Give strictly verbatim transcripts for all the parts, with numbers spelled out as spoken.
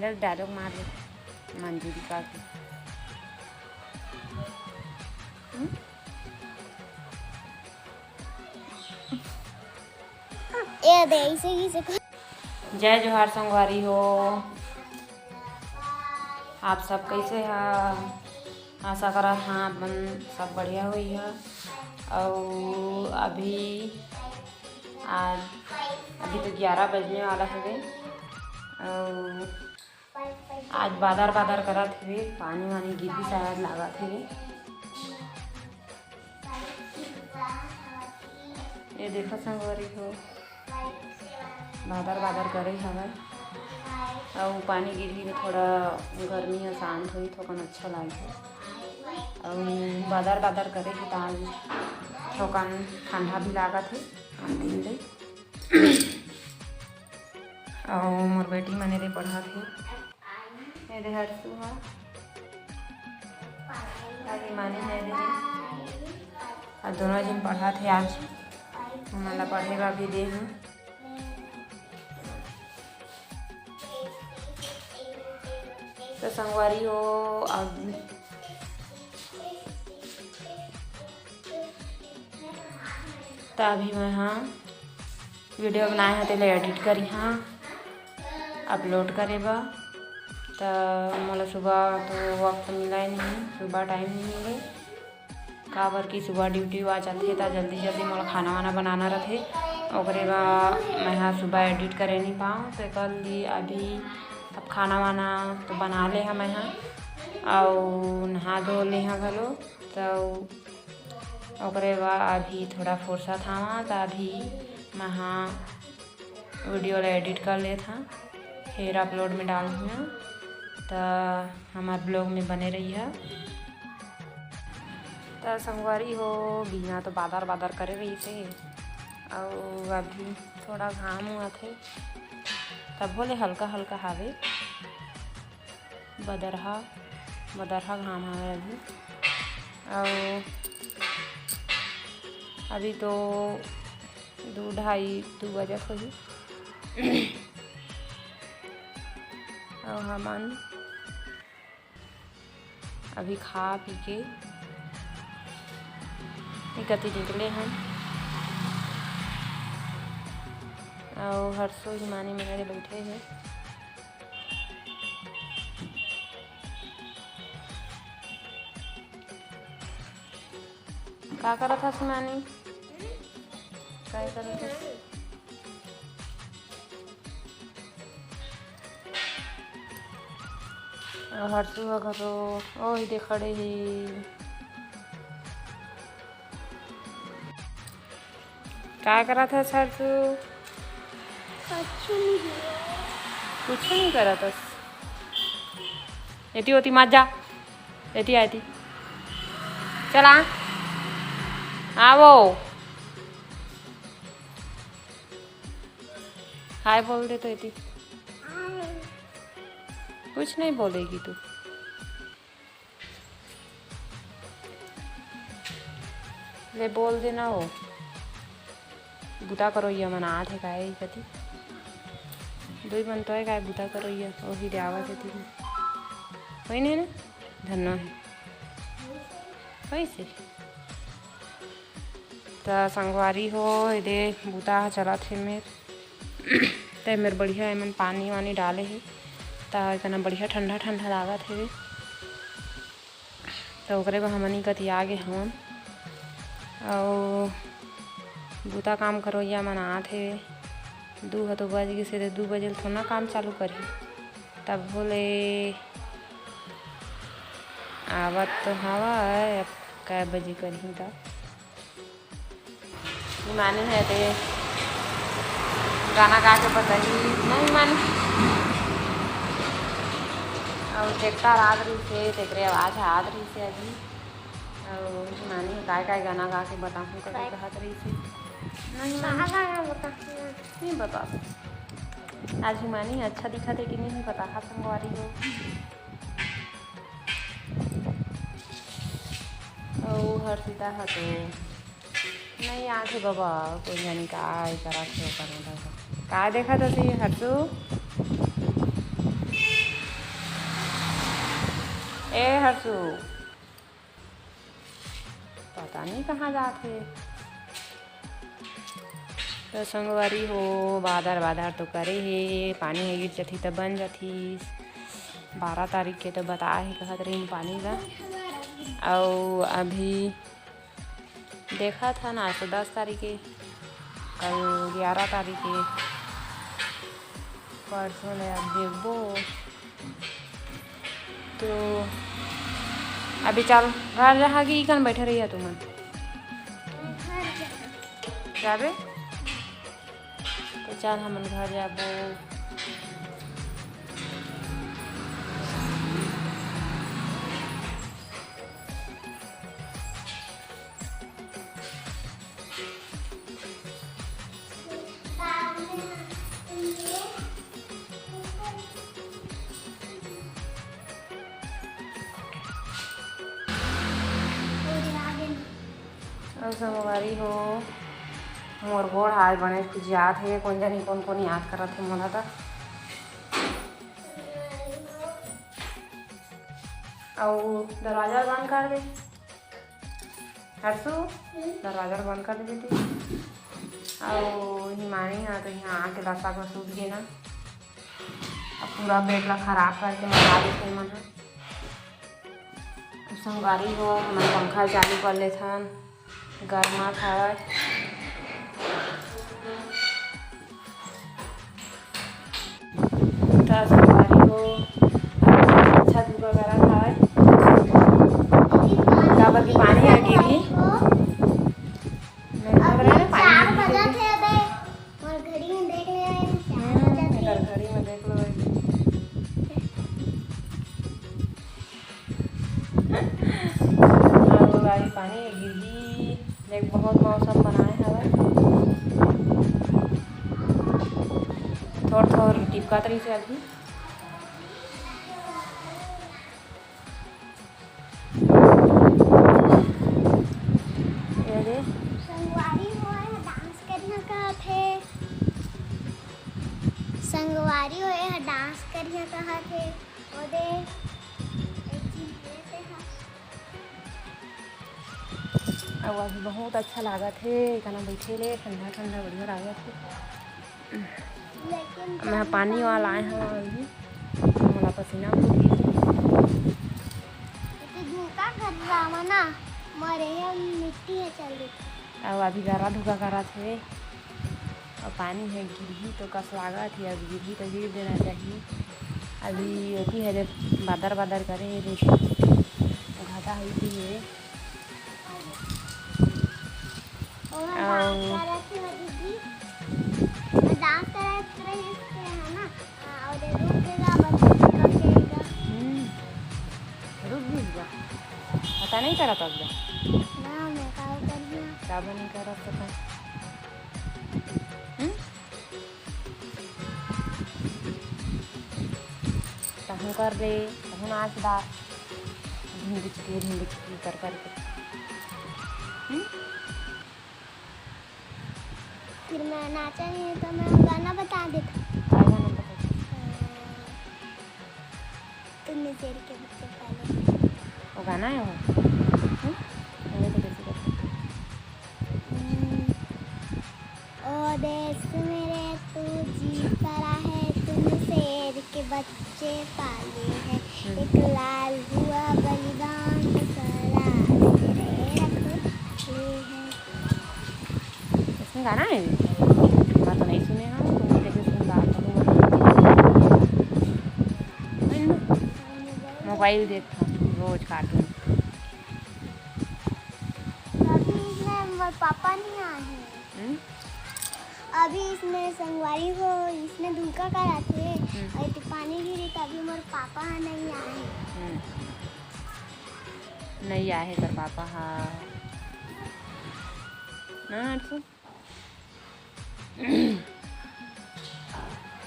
चल, dialogue मार ले मंजूरी का के। हम्म? ए दे, इसे, इसे। जय जोहार संगवारी हो, आप सब कैसे हा? आशा करत हाँ अपन सब बढ़िया होई हा। अउ अभी आज, अभी तो ग्यारह बजने वाला हवे। अउ आज बादर बादर करत हवे, पानी वानी गिरही शायद लागत हवे। ये देखो संगवारी हो, बादर बादर करे हवय, अउ पानी गिरही तो थोड़ा गर्मी ह शांत होही, थोकन अच्छा लागही। अउ बादर बादर करे हे त आज थोकन ठंडा भी लागत हे, आन दिन ले। अउ मोर बेटी मन एदे पढ़त हे। एदे हर्षु ह। अउ हिमानी ह एदे। अउ दोनों झन पढ़त हे आज। हमन ला पढ़े बर भी दे हे। तो संगवारी हो, अब त अभी मैं हा video बनाए हा, तेला edit करी हा upload करे बर। त मोला सुबह तो वक्त मिला ही नहीं, सुबह time नहीं मिले, काबर कि सुबह duty आ जाथे त जल्दी जल्दी मोला खाना वाना बनाना रथे। ओकरे बर मैं हा सुबह edit करे नहीं पाऊँ, तेकर लिए अभी अब खाना वाना तो बना ले हा मैं हा, अउ नहा धो ले हा घलो। त ओकरे बाद अभी थोड़ा फुर्सत हवा, त अभी मैं हा video ला edit कर लेत हा, फिर upload में डालहूँ। त हमार vlog में बने रहिहा। त संगवारी हो, बिहना तो बादर बादर करे रहिसे, अउ अभी थोड़ा घाम हुआ थे, तभो ले हल्का हल्का हावे। बदरहा, बदरहा घाम हवे अभी। अउ अभी तो दू ढाई, दू बजत होही। अउ हमन अभी खा पी के एकति निकले हन। अउ हर्षो हिमानी मन एदे बइठे हे। का करत हस हिमानी? काय करत हस? अउ हर्षु ह घलो ओही दे खड़े हे। का करत हस हर्षु? कुछु नहीं करत। कुछु नहीं करत हस। एती ओती मत जा। एती आ, एती। चल आ। आवो। हाय बोल दे तो एती। कुछ नहीं बोलेगी तू। ले बोल देना हो। बुता करोइया मन आत हे काय कति? दुई मन तो हे काय बुता करोइया? ओही दे आवत हे तीन। वही नहीं ना? धन्नो हे। वही से। त संगवारी हो, एदे बुता ह चलत हे मेर। त मेर बढ़िया एमन पानी वानी डाले हे। त इतना बढ़िया ठंडा ठंडा लागत हे। त ओकरे बर हमन इही कति आगे हवन। अउ बुता काम करोइया मन आत हे। दू ह तो बज गिस हे, त दू बजे ले थोड़ा काम चालू करही। तब बोले आवत तो हवय, अब कै बजे करही त। हिमानी हे ते गाना गा के बताही, नहीं हिमानी? अउ ट्रैक्टर आत रहिसे, तेकरे आवाज आत रहिसे अभी। अउ हिमानी हे काय काय गाना गा के बताहूँ करके काय? कहत रहिसे। नहीं हिमानी? नहीं बता। आज हिमानी अच्छा दिखत हे कि नहीं बता, हाँ संगवारी हो। अउ हर्षिता ह तो नहीं आत हे बाबा, कोई जानी का करत हे ओकर में। का देखत हस हर्षु? हर्षु, पता नहीं कहाँ जात हे। तो संगवारी हो, बादर बादर तो करे हे, पानी ह गिर जथी त बन जथी। बारह तारीख के तो बताए हे, कहत रहिन पानी ला। अउ अभी देखत हन, आज तो दस तारीख हे, कल ग्यारह तारीख हे, परसों ले अब देखबो। तो अभी चल घर जाहा कि इकन बैठे रहिया तुमन? जाबे? तो चल हमन घर जाबो। अउ संगवारी हो, मोर गोड़ हाल बने खुजियात हे, कोन जनी कोन कोन याद करत हे मोला त। अउ दरवाजा बंद कर दे। हर्षु, दरवाजा बंद कर दे बेटी। अउ हिमानी ह तो यहाँ आके लसा घसुस गे ना, अब पूरा बेड ला खराब करके मचा देथे मन ह। संगवारी हो, हमन पंखा चालू कर लेथन, गरमात हवय। त संगवारी हो, अच्छा धूपा करत हवय, काबर कि पानी ह गिरही। मेघ लग रहा है, पानी ह गिरही। मोर घड़ी में देख ले, हम्म, एकर घड़ी में देख लो। अउ भाई पानी गिरही, देख बहुत मौसम बनाए हवय। थोड़ थोड़ टिपकत रहिसे अभी। ये दे। संगवारी हो, ये डांस करिया कहत हे। संगवारी हो, ये डांस करिया कहत हे। ओ दे, एक चीज लेते हैं। अउ अभी बहुत अच्छा लागत हे, एकना बैठे ले ठंडा ठंडा बढ़िया लागत हे। मैं पानी वाला आए हवं अभी, मोला पसीना फूट गिस। तो धूका कर रहा ना, मरे हे, मिट्टी हे चल दे। अउ अभी गरा धूका करत हे। अउ पानी हे गिरही तो कस लागत हे, अब गिरही तो गिर देना चाहिए। अभी ओती हरे बादर बादर करे हे, लेकिन घटा हुई थी हे। ओहा अउ डांस करत हे दीदी, डांस करत रहिस हे ना, अउ रुक गेगा, बस रुक गेगा। हम्म, रुक गिस गा। पता नहीं करत अब गा। ना, मैं का करिया? काबर नहीं करत पता। हम्म? कहूँ कर दे, कहूँ नाच दा। ढिंग चिकी, ढिंग चिकी कर कर के। हम्म? फिर मैं नाचा नहीं तो मैं गाना बता देता। का गाना बता? अ, तुमने शेर के बच्चे पाले। वो गाना है वो? हम्म? वो तो कैसे करते? हम्म। ओ देश मेरे तू जी पड़ा है, तूने शेर के बच्चे पाले हैं। हम्म। एक लाल हुआ बलिदान का लाल तेरे रख लिए हैं। इसमें गाना है? मैं तो नहीं सुने हूँ, तुम कैसे सुन रहा था, तुम मोबाइल देखता रोज कार्टून। अभी इसमें मोर पापा नहीं आए हैं। हम्म? अभी इसमें संगवारी हो, इसमें धुलका करत हे, हम्म। अउ एती पानी गिरी, तभी मोर पापा ह नहीं आए। हम्म। नहीं आए हे तेर पापा ह। ना, हर्षु?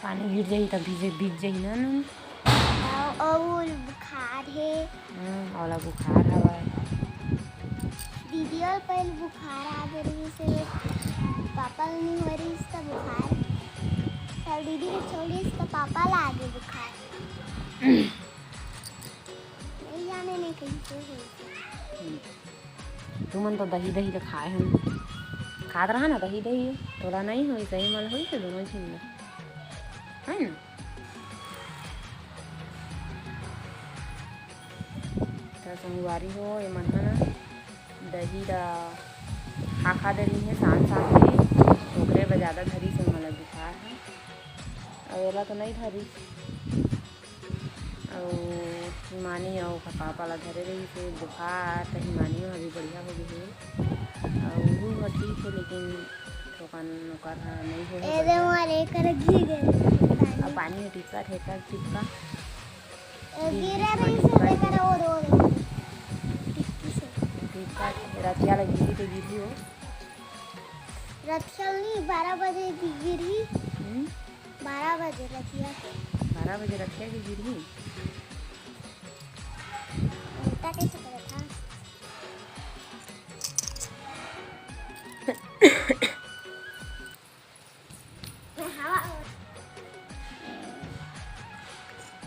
पानी गिर जाही, तब भीजे, भीग जाही ना, नून। अउ, अउ बुखार हे। हम्म, ओला बुखार हवय। दीदी ल पहले बुखार आ गे रहिस हे, पापा ल नइ होय रहिस त बुखार। तब दीदी के छोड़िस त पापा ल आ गे बुखार। नहीं जाने नहीं हम्म। तुमन तो दही दही ल खाए हन, खात रहा ना दही दही, तोला नहीं होई, सही मन होई से दोनों झिन ल, है ना? त संगवारी हो, ये मन ह ना दही ला खा खा दे रही है शाम शाम के, ओकरे बर जादा धरी से मन ला बुखार है। अउ एला तो नहीं धरी, अउ हिमानी अउ ओकर पापा ला धरे रही से बुखार, त हिमानी ह अभी बढ़िया हो गई है। अउ वो ह ठीक है, लेकिन थोकन ओकर ह नहीं हो एदे मारे कर गिर गए। अब पानी ह टिपका, टिपका, टिपका। ए, गिरे रही से लेकर और, और, और। टिक्की से। टिपका, रतिया लगी थी तो गिरी हो। रतिया नहीं, बारह बजे गिरी। हम्म? बारह बजे रतिया के। बारह बजे रतिया के गिरी। उल्टा कैसे करे था?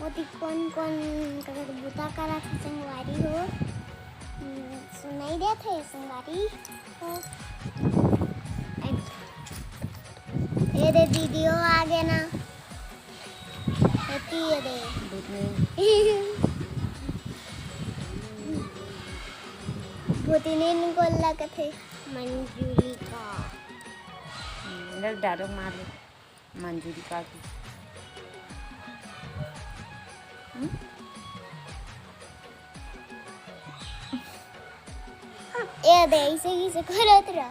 ओती कोन कोन ककर बुता करत हे संगवारी हो? हम्म, सुनाई देत हे संगवारी हो। ए दे दीदी हो आगे ना। एती ए दे। भूतिनी निकोल लगत हे। मंजुलिका। हम्म, डायलॉग मार ले। मंजुलिका के। हम्म? ए दे, इसे, इसे करत रहा।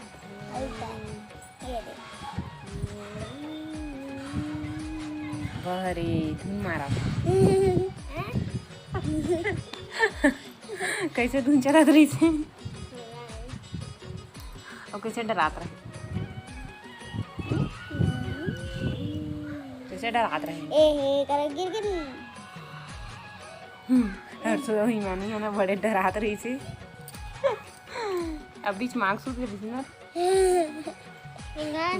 अरे, ये दे। बहरे धुन मारा। कैसे धुन चलत रहिसे? अउ कैसे डरात रहे? कैसे डरात रहे? ए हे, कर गिर गिरी। हम्म, हर्षो अउ हिमानी ह ना बड़े डरात रहिसे। अब बीच मांग सूत के बिसनर।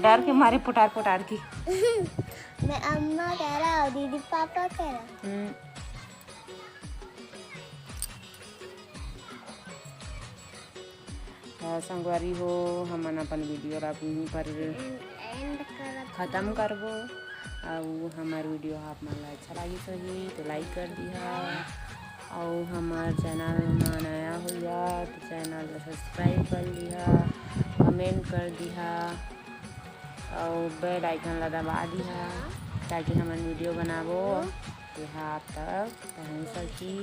डर के मारे पोटार पोटार के। मैं अम्मा कह रहा हूँ, दीदी पापा कह रहा। हम्म। त संगवारी हो, हमन अपन वीडियो ला यहीं पर एंड, एंड करत खत्म हन। करबो। अउ हमर वीडियो आप मन ला अच्छा लागिस होही तो लाइक कर दिहा, अउ हमर चैनल मा नया होइहा तो चैनल ला सब्सक्राइब कर लिहा, कमेंट कर दिहा, अउ बेल आइकन ला दबा दिहा, ताकि हमन वीडियो बनाबो तेहा आप तक पहुँच सकी।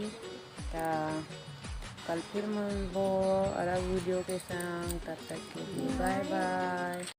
त कल फिर मिलबो अलग वीडियो के संग, तब तक के लिए बाय बाय।